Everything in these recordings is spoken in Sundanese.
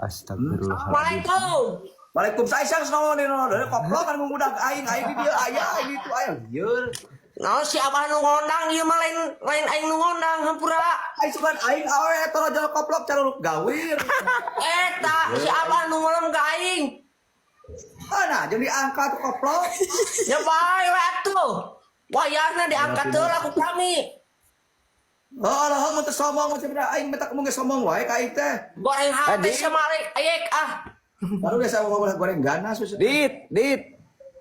Astagfirullahaladzim. Assalamualaikum. Waalaikumsalam, naon ini naon koplok kan ngundang aing, aing di dieu aya, aing itu aya lieur. Naon si abah nu ngondang ieu mah, lain lain aing nu ngondang, hampura. Aing sugan aing awe eta raja koplok caruruk gawir. Eta si abah nu ngolem ka aing. Mana jeung diangkat koplok. Ya bae we atuh. Wayahna diangkat heula ku kami. Oh, Allah, mun teu sombong mun cenah aing minta kamu ge sombong wae ka aing teh. Goreng hate Adi. sama ayek ah. Baru geus saya goreng ganas wis. Dit, Dit.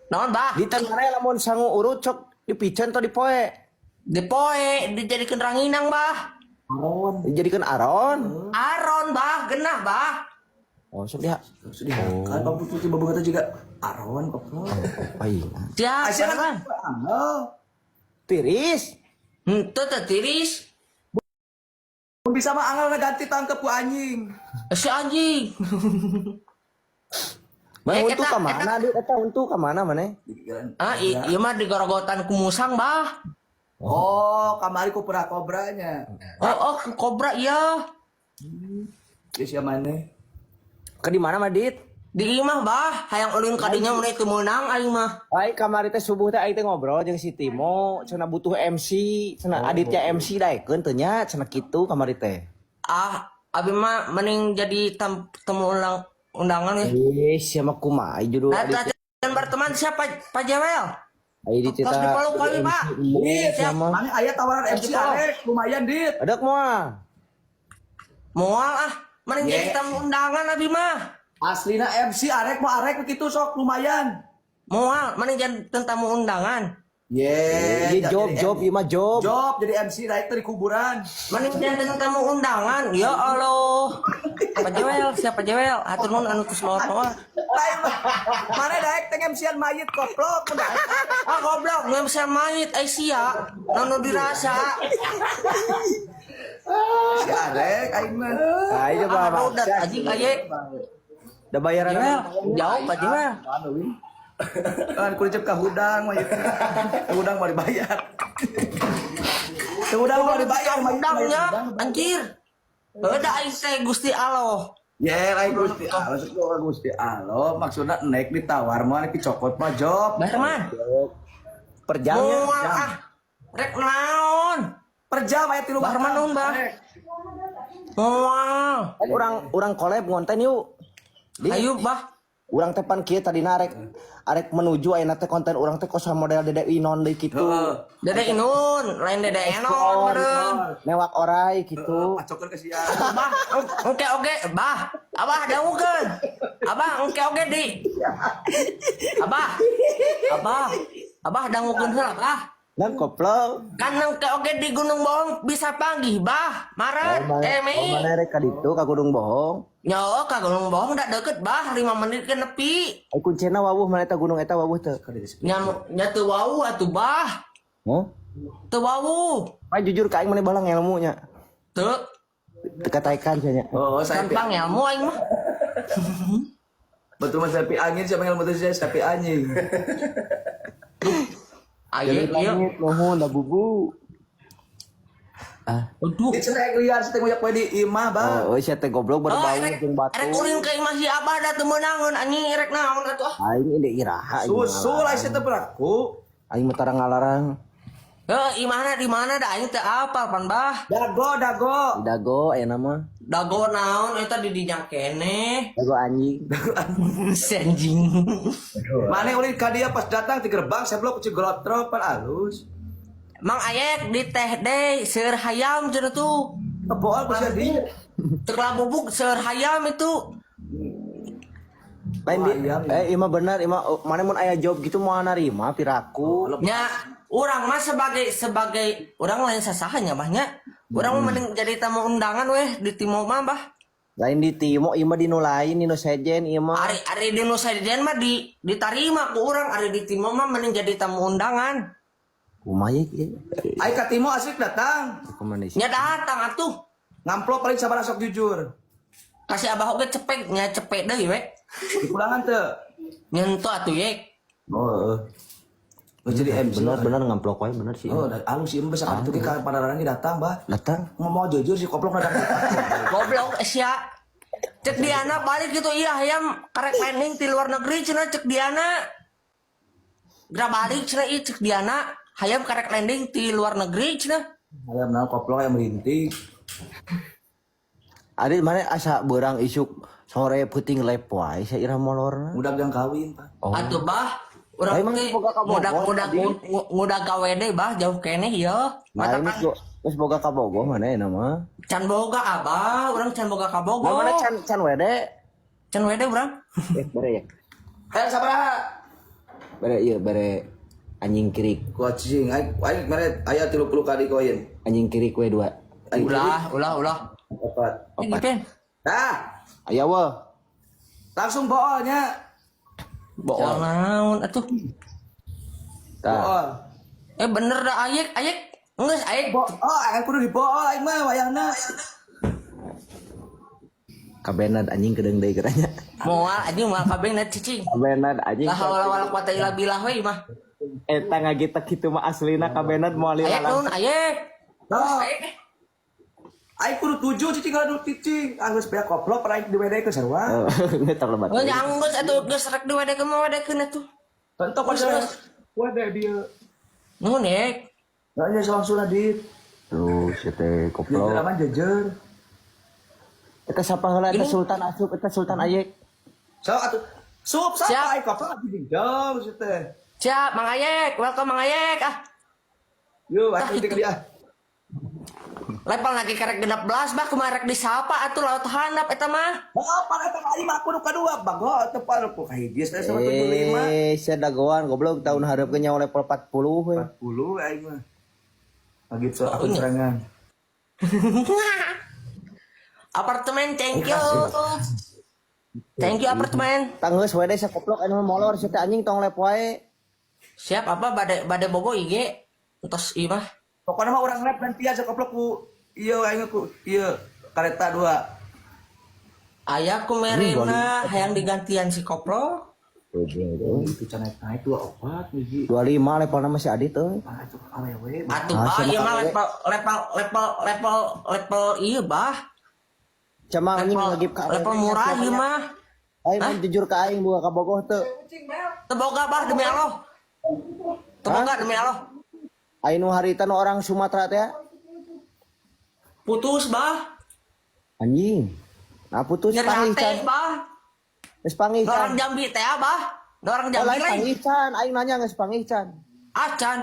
Naon, Bah? Di mana lamun sangu urut sok dipiceun atau dipoe? Dipoe dijadikeun ranginang, Bah. Aron. Dijadikeun aron. Aron, Bah, genah, Bah. Oh, sok dia. Sedih kan kamu putih babu juga aron koplok. Aing. Siap, Aisyah kan? kan angel. Tiris. Henteu teh tiris. Mun bisa mah angel ganti tangkep ku anjing. Si anjing. Mana Eh, untuk ka mana, Dit? Eta untuk ka mana maneh? Ah, ieu mah digorogotan ku musang, Bah. Oh, kamari ku pernah kobranya. Oh, ku kobra iya. Dia siapa mana? Ke di mana mah, Dit? Di imah, Bah, hayang ulin ka dinya mun teu meunang aing mah. Ai kamari teh subuh teh aing teh ngobrol jeung si Timo, cenah butuh MC, cenah Aditya MC daekeun teu nya, cenah kitu kamari teh. Ah, abi mah mending jadi temu ulang undangan ya. Eh, siapa kumaha judul Nah, Aditya? dan berteman siapa Pak Jewel? Ai Dit Tos dipeluk kali, Pak. Iya, Siap. sama. Mana aya tawaran MC arek lumayan, Dit. Ada moal. Moal ah, mending Yeah. jadi tamu undangan abi mah. Aslina MC arek mau arek begitu sok lumayan. Moal, mending jadi tamu undangan. Ye, Iya, job job ieu mah job. Job jadi MC naik di kuburan. Mending jadi tamu undangan. Ya Allah. Pak Jewel, siapa Jewel? Hatur nuhun anu tos maot-maot. Lain mah. Mana daek teh MC-an mayit koplok udah. Ah, goblok, nggak bisa mayit ai sia. Nu dirasa. Si arek aing mah. Ayo coba Ah, Bang. udah anjing aye. Da bayaran. Jewel, jauh Pak Jewel. Kan kudu ka hudang mah ieu. Ka hudang mau dibayar. Ka hudang mau dibayar mah Undangnya, anjir. Beda aing teh Gusti Allah. Ya, lain Gusti Allah, maksud gua Gusti Allah, maksudna naik ditawar mah dicokot mah job. Barman. Per jamnya. Moal ah. Rek naon? Per jam aya 3. Barman nuhun, Bah. Moal. Urang urang collab ngonten yuk. Di, Ayo, Bah. urang teh pan kieu tadina arek arek menuju ayeuna teh konten urang teh kos model Dede Inon deui kitu. Heeh. Dede Inun, lain Dede Enon meureun. Newak orai gitu. Pacokeun ke sia. Bah, engke oge, Bah. Abah dangukeun. Abah engke oge di. Abah. Abah. Abah dangukeun heula, Bah. Nan koplok. Kan engke oge di Gunung Bohong bisa panggih, Bah. Maret, eh Oh, Mei. mana rek ka ditu ka Gunung Bohong. Nyawa ka Gunung Bohong da deket, Bah, 5 menit ke nepi. Ai kuncena wawuh mana eta gunung eta wawuh teu? Nya nya teu wawuh atuh, Bah. Hah? Teu wawuh. Pak jujur ka aing maneh balang ilmunya. Teu. Teu kataekan sia nya. Oh, saya Gampang ilmu aing mah. Betul mas sapi angin siapa yang betul saya sapi anjing. Ayo, ieu. Langit nuhun da bubu. Ah. Aduh. Di cenah liar teh ngoyak we di imah, Bang. Oh, sia teh goblok Oh, berbau erek, jeung batu. erek ulin ka imah si Abah da teu meunangeun anjing, erek naon atuh ah. Aing ini iraha aing. Susul aing teh beraku. Aing mah tara ngalarang. Heuh, imahna di mana da aing teu apal pan, Bah. Dago, dago. Di Dago aya nama. Dago naon eta di dinya keneh. Dago anjing. Si anjing. Mana ulin ka dia pas datang di gerbang seblok ku golotrop pan alus. Mang Ayek di teh deh seur hayam cenah tuh. Keboal ku sia di. Teu bubuk seur hayam itu. Lain di, Ayam, eh ima bener ima oh, mana mun aya job gitu mau narima piraku. Nya urang mah sebagai sebagai urang lain sasahanya, Bah, nya. Urang mah mending jadi tamu undangan weh di Timo mah, Bah. Lain di Timo ima di nu lain di nu sejen ieu mah. Ari ari di nu sejen mah di ditarima ku urang, ari di Timo mah mending jadi tamu undangan. Kumaha ye? Ai ka Timo asik datang. Rekomendasi. Nya datang atuh. Ngamplop paling sabar sok jujur. Kasih Abah oge cepek nya cepek deui we. Dikulangan teu? Nyentuh atuh ye. Oh, heeh. Oh, jadi MC. Bener-bener ngamplok wae bener sih. Oh, alus sih bisa kan itu ka pada datang, Bah. Datang. Ngomong jujur si koplok datang. Goblok sia. Cek Diana balik gitu iya hayam karek landing di luar negeri cenah cek Diana. Geura balik cenah ieu cek Diana hayam karek landing di luar negeri cenah. Hayam naon koplok yang merintih. Adit mana asa beurang isuk sore peuting lep wae sia ira molorna. Udah yang kawin, Pak. Oh. Atuh bah urang Emang teh boga ka Bogor, ngudag ngudag tadi? Ngudag gawe deui bah jauh keneh ieu. Nah, Mata ini kan geus boga ka Bogor mana ya nama? Can boga abah, urang can boga ka Bogor. Nah, mana can can WD? Can WD urang. Eh, bere ya. Hayang sabaraha? Bere ieu bere anjing kirik. Ku cing, aing aing mere aya 30 kali koin. Anjing kirik we dua. Aing Ulah, ulah, ulah. Opat. Ini pen. Nah, Aya weh. langsung boolnya. Bool naon atuh. Tah. Bool. Eh bener dah ayek, ayek. Geus ayek. Bool, aing kudu dibool aing mah wayahna. Kabenad anjing kedeung deui katanya. Moal anjing moal kabeh na cicing. Kabenad anjing. La haula wala quwata illa billah we mah. Eta ngagitek kitu mah aslina kabenad moal Ayek lila nun ayek. Nah, Ayek. aing kudu tujuh cicing kalau cicing. Ah geus beak koplok pernah aing di WD ke sarua. Geus terlebat. Geus anggeus atuh geus rek di WD mah WD keun atuh. Bentok aja. WD dia. Nuhun yek. Nah, ini langsung Adit. Tuh, si teh Jejer koplok. aman jejer. Eta sapa heula eta Sultan asup eta Sultan Ayek. So atuh sup Siap. sapa aing koplok atuh jam si teh. Siap Mang Ayek, welcome Mang Ayek ah. Yuk, aing penting dia. Level lagi karek 16 bah kumaha rek disapa atuh laut handap eta mah. Mau apa eta aing mah kudu kadua bago teu ku kahiji teh sama 75. Eh, sia dagoan goblok tahun hareup ge nyawa level 40 we. 40 aing mah. Lagi so aku serangan. Apartemen thank you. Thank you apartemen. Tanggeus we sia koplok anu molor sia teh anjing tong lep wae. Siap apa bade bade bogo IG entos ieu mah. Pokoknya mah urang rap nanti aja koplok ku ieu aing ku ieu kareta dua. Aya ku merena hayang digantian si koplok. Itu can naik naik dua opat hiji. 25 levelna masih Adit euy. Ah itu awewe. Atuh Ah, bah siapa ieu mah awewe? level level level level level ieu bah. Cuma anjing Level, ngagip ka level murah ieu mah. Aing mun jujur ka aing buka ka Bogoh teu. Teu boga bah demi Allah. Teu boga demi Allah. Aing nu harita nu orang Sumatera teh. Putus bah. Anjing. Nah putus Nyeri panggih hate can. bah. Geus panggih can. Orang Jambi teh bah. Orang Oh, Jambi lain lain. panggih can, aing nanya geus panggih can. Acan.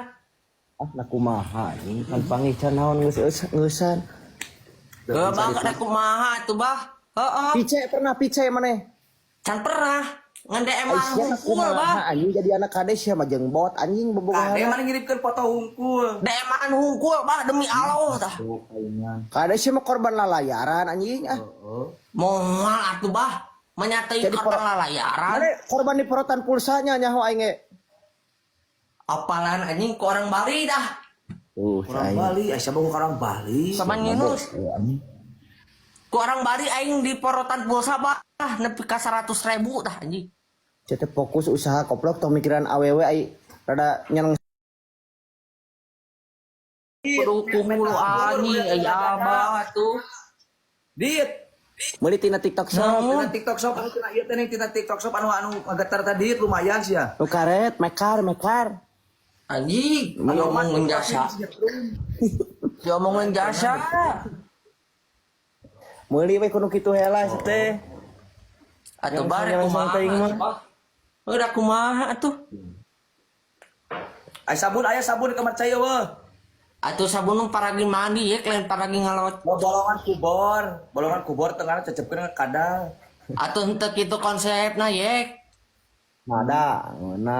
Ah, nah kumaha anjing kan panggih can naon geus geusan. Heuh bah kada kumaha atuh bah. Heeh. Pice pernah pice maneh. Can pernah. Ngan DM Ai sia hungkul bah. kumaha anjing jadi anak kades sia mah jeung bot anjing bobogohan. Kade mana ngirimkeun foto hungkul. DM-an hungkul bah demi Allah tah. Kades sia mah korban lalayaran anjing ah. Moal atuh bah. Menyatai Jadi korban lalayaran. Mane korban di perotan pulsanya nyaho aing ge. Apalan anjing ke orang Bali dah. Tuh, Orang Bali, aya boga orang Bali. Sama Yunus. Ku orang Bali aing di porotan pulsa bah nepi ka 100 ribu dah anjing. Cete fokus usaha koplok tong mikiran awewe ai rada nyeneng. Kudu kumpul anjing aya abah atuh. Dit, Meuli tina TikTok shop. tina TikTok shop anu tina ieu teh ning tina TikTok shop anu anu ngagetar tadi lumayan sih ya. Nu karet, mekar, mekar. Anjing, diomongin jasa. Diomongin jasa. Meuli we kudu kitu heula oh. Teh. Atuh Yang bare misalnya kumaha teuing mah. atuh, bah. Udah kumaha atuh. Ai sabun aya sabun di kamar cai eueuh. Atuh sabun nu paragi mandi ya, lain paragi ngalawat. Mau bolongan kubor tengahna cecepkeun kadal. Atuh henteu kitu konsepna yek. Nada, nah.